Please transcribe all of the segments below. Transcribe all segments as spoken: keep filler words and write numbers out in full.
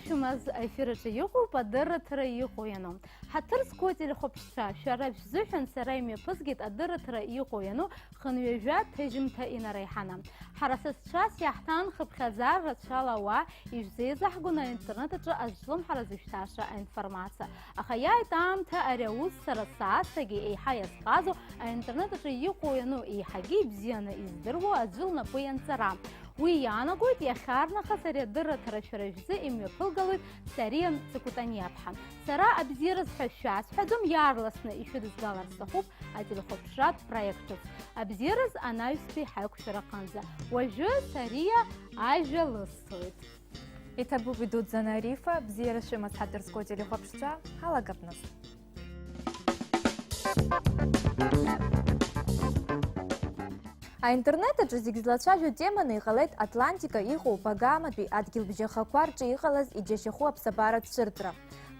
Чымаз аефир аҿы иҟоуп адырраҭара иҟоу иану. Ҳаҭыр зқәу ателехәаԥшцәа, шәара шәзыҳәан сара имҩаԥызгеит адырраҭара иҟоу иану хынҩажәа ҭыжьымҭа инареиҳаны. Ҳара сасцәас иаҳҭан хыԥхьаӡара рацәала ауаа ишәзеизаҳгон аинтернет аҿы азҿлымҳара зышәҭаша аинформациа. Аха иааит аамҭа ари аус сара сааҭрагьы еиҳа иазҟазоу аинтернет аҿы иҟоу иану еиҳагьы ибзианы издыруа аӡәы лнапы ианҵара. Уи иаанагоит иахьарнахыс ари адырраҭара шәара шәзы имҩаԥылгалоит Сариа Цыкәытаниаԥҳа. Сара абзиараз ҳәа шәасҳәаӡом, иаарласны ишәыдызгалар сҭахуп ателехәаԥшратә проект ҿыц. Абзиараз анаҩстәи ҳаиқәшәараҟынӡа. Уажәы Сариа ажәа лысҭоит. Иҭабуп идуӡӡаны Арифа, бзиара шәымаз ҳаҭыр зқәу ателехәаԥшцәа, ҳалагап нас. Аинтернет аҿы зегь злацәажәо теманы иҟалеит Атлантика иҟоу Багаматәи адгьылбжьахақәа рҿы иҟалаз иџьашьахәу аԥсабаратә цәырҵра.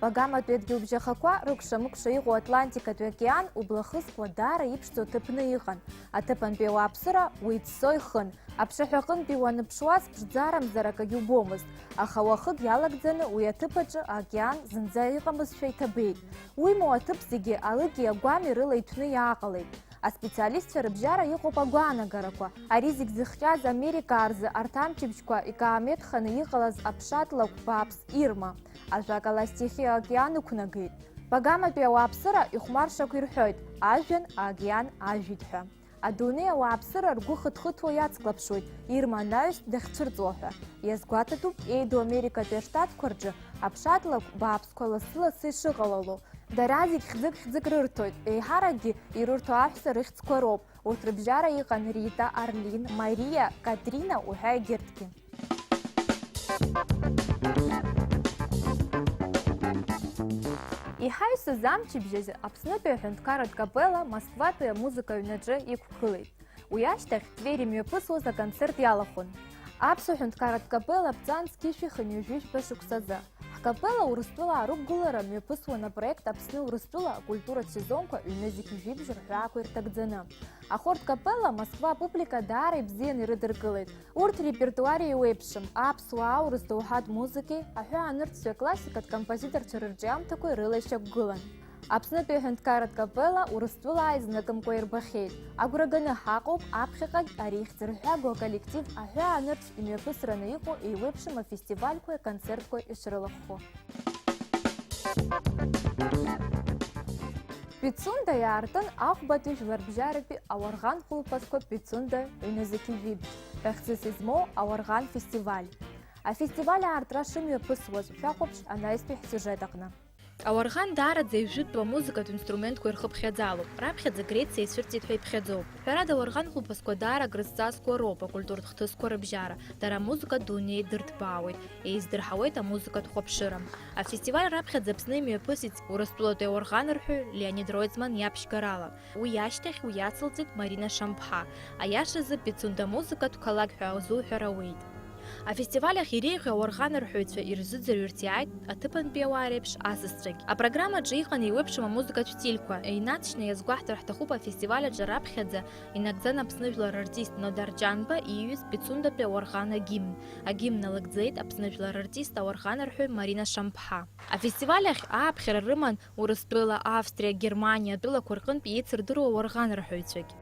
Багаматәи адгьылбжьахақәа рыкәша-мыкәша иҟоу Атлантикатәи океан ублахызкуа даара иԥшӡоу ҭыԥны иҟан. Аҭыԥантәи ауааԥсыра уи ӡсо ихын. Аԥшаҳәаҟынтәи уаныԥшуаз ԥшӡарамзар акагьы убомызт, аха уахык иалагӡаны уи аҭыԥ аҿы аокеан зынӡа иҟамызшәа иҭабеит. Уимоу аҭыԥ зегьы алыки агәами рыла иҭәны иааҟалеит. Аспециалистцәа рыбжьара иҟоуп агәаанагарақәа. Ари зегь зыхҟьаз Америкаа рзы арҭ амчыбжьқәа икаамеҭханы иҟалаз аԥшатлакә бааԥс Ирма. Ажәакала, стихиа аокеан ықәнагеит. Багаматәи ауааԥсыра ихәмаршақә ирҳәоит, ажәҩан аокеан ажәит ҳәа. Адунеи ауааԥсыра ргәы хыҭхыҭуа иацклаԥшуеит, Ирма анаҩс дахьцәырҵуа ҳәа. Иазгәаҭатәуп еиду Америкатәи аштатқәа рҿы аԥшатлакә бааԥсқәа лассы-лассы ишыҟалало. Дара зегь хьӡык-хьӡык рырҭоит, еиҳаракгьы ирырҭо аҳәса рыхьӡқәа роуп. Урҭ рыбжьара иҟан Рита, Арлин, Мариа, Катрина уҳәа егьырҭгьы. Иҳаҩсыз амчыбжь азы Аԥснытәи аҳәынҭқарратә капелла Москватәи амузыка аҩнаҿы иқәгылеит. Уи ашьҭахь Твери мҩаԥысуаз аконцерт иалахәын. Аԥсуа ҳәынҭқарратә капелла аԥҵан зқьышәи хынҩажәи жәба шықәсазы. Ҳкапелла Урыстәылаа рықәгылара мҩаԥысуан апроект Аԥсны Урыстәыла акультуратә сезонқәа ҩнызқь жәибжь рҳәаақәа ирҭагӡаны. Ахорд капелла Москва апублика даара ибзианы ирыдыркылеит. Урҭ репертуар еиуеиԥшым, аԥсуа, аурыс доуҳатә музыкеи, аҳәаанырцәтәи аклассикатә композиторцәа рырҿиамҭақәеи рыла ишьақәгылан. Аԥснытәи аҳәынҭқарратә капелла Урыстәылаа изныкымкәа ирбахьеит. Агәра ганы ҳаҟоуп аԥхьаҟагь ари ихьӡырҳәагоу аколлектив аҳәаанырцә имҩаԥысраны иҟоу еиуеиԥшым афестивальқәеи аконцертқәеи ишрылахәхо. Пицунда иаартын ахәбатәи жәларбжьаратәи ауарӷан хәылԥазқәа Пицунда ҩнызқь жәибжь ҳәа хьӡыс измоу ауарӷан фестиваль. Афестиваль аартра шымҩаԥысуаз шәахәаԥш анаҩстәи ҳсиужет аҟны. Ауарӷан даараӡа ижәытәтәу амузыкатә инструментқәа ирхыԥхьаӡалоуп, раԥхьаӡа Грециа ицәырҵит ҳәа иԥхьаӡоуп. Ҳәарада, ауарӷан хәылԥазқәа даара акрызҵазкуа роуп акультуратә хҭысқәа рыбжьара, дара амузыкатә дунеи дырҭбаауеит, еиздырҳауеит амузыкатә хәаԥшыра. Афестиваль раԥхьаӡа Аԥсны имҩаԥысит Урыстәылатәи ауарӷанарҳәаҩ Леонид Ройзман иаԥшьгарала. Уи ашьҭахь уи иацылҵеит Марина Шамԥҳа. Аиашазы, Пицунда музыкатә қалақь ҳәа азуҳәар ауеит. Афестиваль ахь иреиӷьу ауарӷанарҳәаҩцәа ирзыӡырҩырц иааит аҭыԥантәи ауаа реиԥш асасцәагь. Апрограммаҿы иҟан еиуеиԥшым амузыкатә стильқәа, инаҵшьны иазгәаҳҭар ҳҭахуп афестиваль аҿы раԥхьаӡа инагӡан Аԥсны жәлар артист Нодар Џьанба ииҩыз Пицундатәи ауарӷан агимн. Агимн налыгӡеит Аԥсны жәлар артист ауарӷанарҳәаҩ Марина Шамԥҳа. Афестиваль ахь ааԥхьара рыман Урыстәыла, Австриа, Германиа атәылақәа рҟынтә еицырдыруа ауарӷанарҳәаҩцәагь.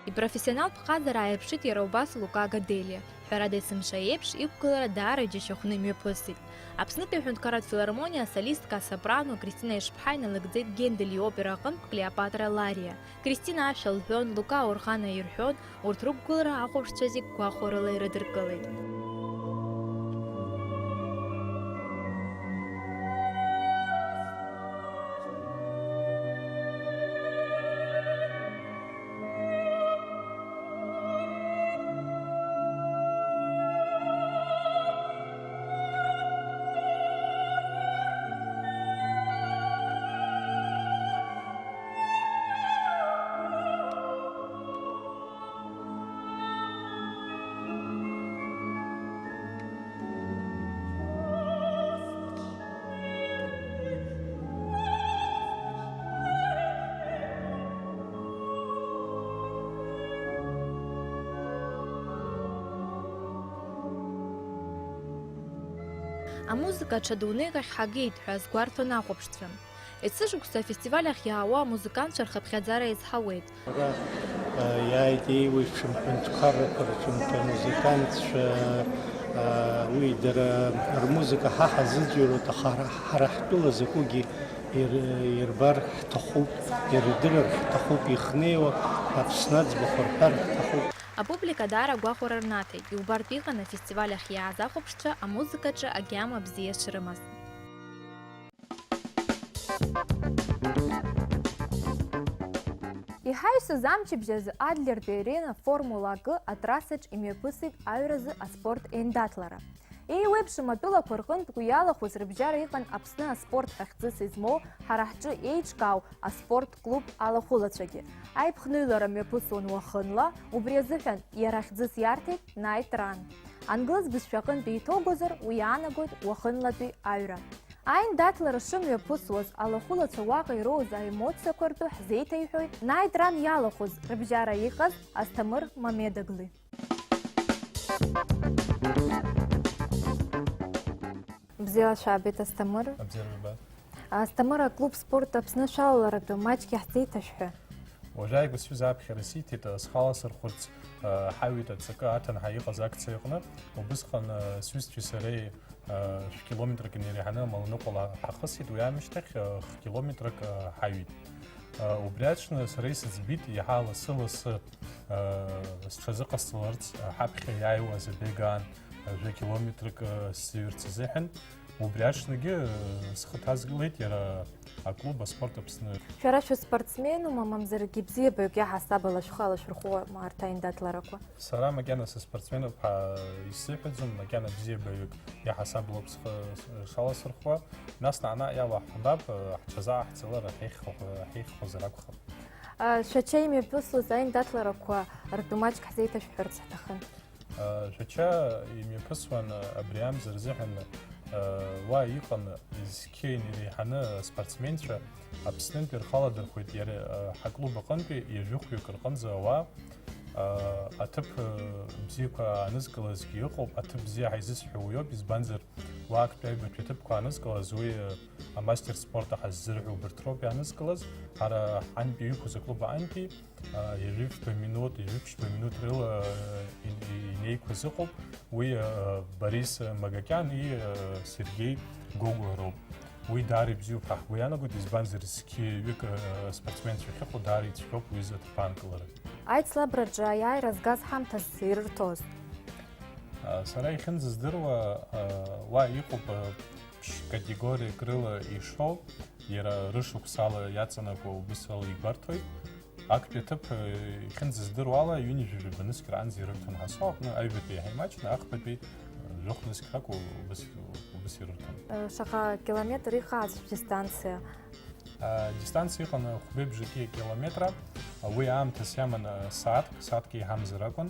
Ипрофессионалтә ҟазара ааирԥшит иара убас Лука Гаделиа, ҳәарада, есымша еиԥш иқәгылара даара иџьашьахәны имҩаԥысит. Аԥснытәи аҳәынҭқарратә филармониа асолистка асопрано Кристина Ешԥҳа иналыгӡеит Гендель иопера аҟынтә Клеопатра Лариа. Кристина ашәа лҳәон, Лука аорӷан аирҳәон, урҭ рықәгылара ахәаԥшцәа зегь гәахәарыла ирыдыркылеит. Амузыка аҽа дунеик ахь ҳагеит ҳәа азгәарҭон ахәаԥшцәа. Есышықәса афестиваль ахь иаауа амузыкантцәа рхыԥхьаӡара иазҳауеит. Ара, а, иааит еиуеиԥшым ҳәынҭқаррақәа рҿынтә амузыкантцәа, а, уи дара рмузыка ҳа ҳазыӡырҩуеит, аха ҳара, ҳара ҳтәыла закәугьы ир-, ирбар ҳҭахуп, ирдырыр ҳҭахуп, ихнеиуа Аԥсны аӡбахә рҳәар ҳҭахуп. Апублика даара агәахәара рнаҭеит, иубартә иҟан афестиваль ахь иааз ахәаԥшцәа амузыкаҿы агьама бзиа шрымаз. Иҳаҩсыз амчыбжь азы Адлертәи Арена Формула акы атрассаҿ имҩаԥысит аҩразы аспорт еиндаҭлара. Еиуеиԥшым атәылақәа рҟынтә уи иалахәыз рыбжьара иҟан Аԥсны аспорт ҳәа хьӡыс измоу, ҳара ҳҿы еиҿкаау аспорт клуб алахәылацәагьы. Аиԥхныҩлара мҩаԥысуан уахынла, убри азыҳәан иара хьӡыс иарҭеит Night Run. Англыз бызшәа аҟынтә еиҭоугозар, уи иаанагоит уахынлатәи аҩра. Аиндаҭлара шымҩаԥысуаз, алахәылацәа уаҟа ироуз аемоциақәа ртәы ҳзеиҭеиҳәоит Night Run иалахәыз рыбжьара иҟаз Асҭамыр Мамедогли. Бзиала шәаабеит, Асҭамыр. Абзиара жәба. Асҭамыр, аклуб спорт Аԥсны шәалаларатәы маҷк иаҳзеиҭашәҳәа. Уажәааигәа сҩыза аԥхьара сиҭеит, схала сырхәырц, ҳаҩит аҵакы аҭан ҳәа иҟаз акциа аҟны. Убысҟан сҩызцәеи сареи шәкилометрак инареиҳаны амаланыҟәала ҳахысит, уи аамышьҭахь хкилометрак ҳаҩит. Убри аҽны сара исыӡбеит иаҳа лассы-лассы сҽазыҟасҵаларц ҳаԥхьа иааиуаз абегаан жәа километрак сзыҩырц азыҳәан. Убри аҽныгьы схы ҭазгалеит иара аклуб аспорт Аԥсны. Шәара шәыспортсменума, мамзаргьы бзиабаҩык иаҳасабала шәхы алашәырхәуама арҭ аиндаҭларақәа? Сара макьана сыспортсменуп ҳәа исзыҳәаӡом, макьана бзиабаҩык иаҳасаблоуп схы шаласырхәуа. Нас наҟ-наҟ иалаҳхәап, ҳҽазааҳҵалар ҳеиххо-, ҳеиххозар акәхап. Шәача имҩаԥысуаз аиндаҭларақәа ртәы маҷк ҳзеиҭашәҳәарц ҳҭахын. Шәача имҩаԥысуан абри амза рзыҳәан, уа иҟан зқьы инареиҳаны аспортсменцәа Аԥснынтәи рхаладырхәит, иара ҳаклуб аҟынтәи ҩажәи хәҩык рҟынӡа ауаа аҭыԥ бзиақәа аанызкылазгьы ыҟоуп, аҭыԥ бзиа ҳаизысҳәо уиоуп, избанзар, уа актәи аҩбатәи аҭыԥқәа аанызкылаз уи амастер спорта ҳаззырҳәо убарҭ роуп иаанызкылаз, ҳара ҳантәи иқәыз аклуб аҟынтәи ҩажәи ԥшьба минуҭ, ҩажәи ԥшьба минуҭ рыла инеиқәыз ыҟоуп, уи Борис Магакьани Сергеи Гогәа роуп. Уи даара ибзиоуп ҳәа ҳгәы иаанагоит, избанзар, зқьҩык спортсменцәа ахьыҟоу даара ицәгьоуп уи изы аҭыԥ аанкылара. Аицлабраҿы аиааира згаз ҳамҭас ирырҭоз? Сара иахьынӡаздыруа, уа иҟоуп ԥшь-категориак рыла ишоу, иара рышықәсала иаҵанакуа убыс ала игәарҭоит. Актәи аҭыԥ, ихьынӡаздыруа ала, ҩынҩажәи жәаба нызқь раанӡа ирырҭон ҳасо аҟны, аҩбатәи иаҳа имаҷны, ахԥатәи жәохә нызқь ракәу убыс, убыс ирырҭон. Шаҟа километр ихааз шәдистанциа? Адистанциа иҟан хәбеи бжаки километра, уи аамҭас иаман сааҭк, сааҭк еиҳамзар акәын.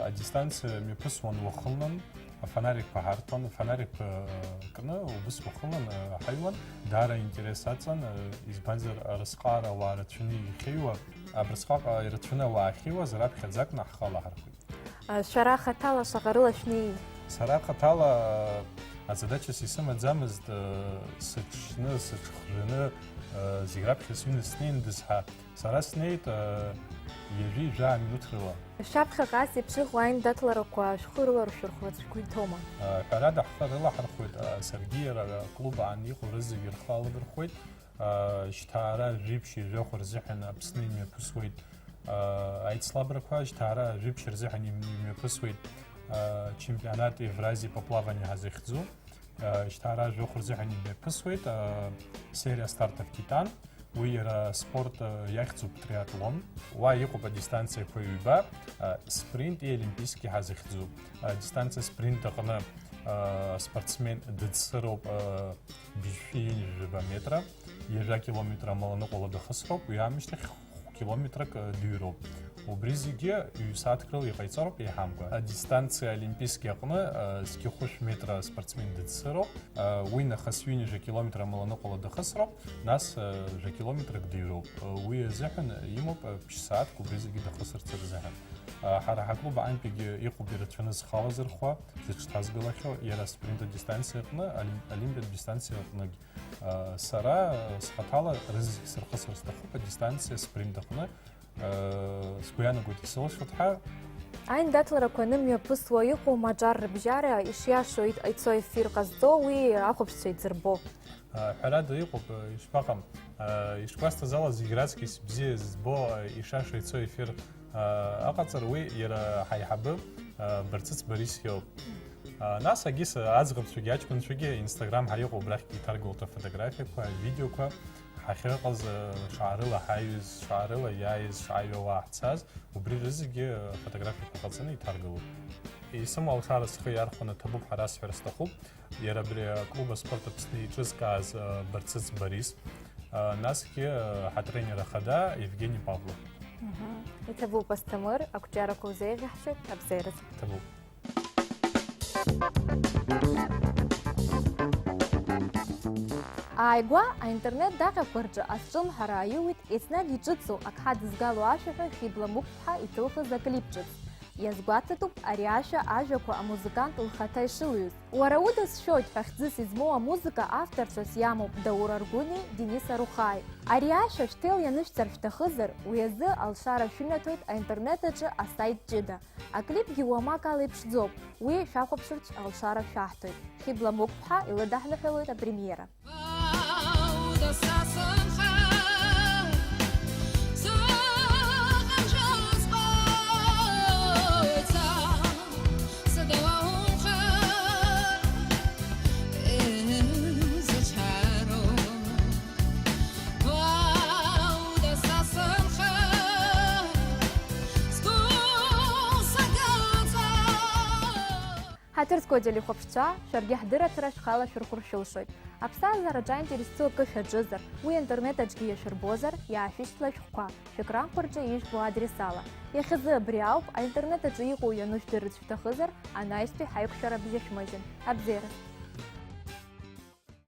Адистанциа мҩаԥысуан уахынлан, афонарикқәа ҳарҭон, афонарикқәа кны убыс уахынлан ҳаҩуан, даара аинтерес аҵан, избанзар, арысҟаара ауаа рацәаны ихьеиуа, абрысҟак ирацәаны ауаа ахьеиуаз, раԥхьаӡа акәны ҳхала ҳархәеит. Шәара хаҭала шаҟа рыла шәнеи? Сара хаҭала азадачас исымаӡамызт, сыҽны, сыҽхжәаны, зегь раԥхьа сҩны снеиндаз ҳәа. Сара снеит ҩажәи жәаа минуҭ рыла. Шәаԥхьаҟа ас еиԥш иҟоу аиндаҭларақәа шәхы рыларшәырхәарц шәгәы иҭоума? Ҳәарада, ҳхы рылаҳархәоит, саргьы иара аклуб аан иҟоу рызегьы рхы алдырхәуеит. Жьҭаара жәиԥшь ҩажәохә рзыҳәан Аԥсны имҩаԥысуеит аицлабрақәа, жьҭаара жәиԥшь рзыҳәан имҩаԥысуеит чемпионат Евразии по плаванию ҳазыхьӡу. Жьҭаара жәохә рзыҳәан имҩаԥысуеит серия стартов Титан. Уи иара спорт иахьӡуп, триатлон. Уа иҟоуп адистанциақәа ҩба, спринт и олимпийский ҳазыхьӡу. Адистанциа спринт аҟны аспортсмен дыӡсыроуп бжьшәи ҩынҩажәи жәаба метра, ҩажәа километр амаланыҟәала дахысроуп, уи аамышьҭахь километрак дыҩроуп. Убри зегьы ҩ-сааҭк рыла иҟаиҵароуп еиҳамкәа. Адистанциа олимпийски аҟны, а, зқьи хәышә метра спортсмен дыӡсароуп. А, уи нахыс ҩынҩажәа километр амаланыҟәала дахысроуп, нас, а, жәа километрак дыҩроуп. А, уи азыҳәан имоуп, а, ԥшь-сааҭк убри зегьы дахысырц рзыҳәан. А, ҳара ҳаклуб аҟынтәигьы иҟоуп ирацәаны зхала зырхуа, зыҽҭазгалахьоу, иара аспринт адистанциа аҟны, олим-, олимпиатә дистанциа аҟныгь. А, сара, а, схаҭала рызегь сырхысыр сҭахуп адистанциа спринт аҟны, Сгәы иаанагоит исылшоит ҳәа. Аиндаҭларақәа анымҩаԥысуа иҟоума аҿар рыбжьара, ишиашоу ит-, ицо ефир ҟазҵо, уи ахәаԥшцәа иӡырбо? Ҳәарада иҟоуп, ишԥаҟам, ишгәасҭаз ала зегь раҵкьыс бзиа збо, ишаша ицо ефир аҟаҵара уи иара ҳаиҳабы Барцыц Борис иоуп. Нас агьыс аӡӷабцәагьы аҷкәынцәагьы Instagram ҳәа иҟоу убрахьгьы иҭаргалоит афотографиақәа, авидеоқәа, ҳахьыҟаз, шаарыла ҳаҩыз, шаарыла иааиз, шааҩуа ҳцаз, убри рызегьы афотографиақәа ҟаҵаны иҭаргалоит. Исымоу алшара схы иархәаны ҭабуп ҳәа расҳәар сҭахуп. Иара абри аклуб аспорт Аԥсны еиҿызкааз Барцыц Борис, насгьы ҳатренер ахада Евгени Павлов. Мгм. Иҭабуп, Асҭамыр, ақәҿиарақәа узеиӷьаҳшьоит, абзиаразы. Ҭабуп. Ааигәа аинтернет даҟьақәа рҿы азҿлымҳара аиуит еснагь иҿыцу, ак ҳадызгало ашәаҳәаҩ Хьыбла Мықәԥҳа иҭылхыз аклип ҿыц. Иазгәаҭатәуп ари ашәа ажәақәа амузыкант лхаҭа ишылҩыз. Уара удасшәоит ҳәа хьӡыс измоу амузыка авторцәас иамоуп Даур Аргәыни Денис Арухаи. Ари ашәа шәҭел ианышәҵар шәҭахызар, уи азы алшара шәымҩаҭоит аинтернет аҿы асаит ҷыда. Аклипгьы уамак ала иԥшӡоуп, уи шәахәаԥшырц алшара шәаҳҭоит. Хьыбла Мықәԥҳа илыдаҳныҳәалоит апремиера. Ҳаҭыр зқәу ателехәаԥшцәа, шәаргьы ҳдырраҭара шәхала шәырхәыр шәылшоит. Аԥсҭазаараҿы аинтерес зцу акы шәаҿызар, уи аинтернет аҿгьы иашәырбозар, иаашәышьҭла шәҟәқәа, шәекранқәа рҿы ижәбо адрес ала. Иахьазы абри ауп, аинтернет аҿы иҟоу ианышәдырырц шәҭахызар, анаҩстәи ҳаиқәшәара бжьышәмыжьын. Абзиараз!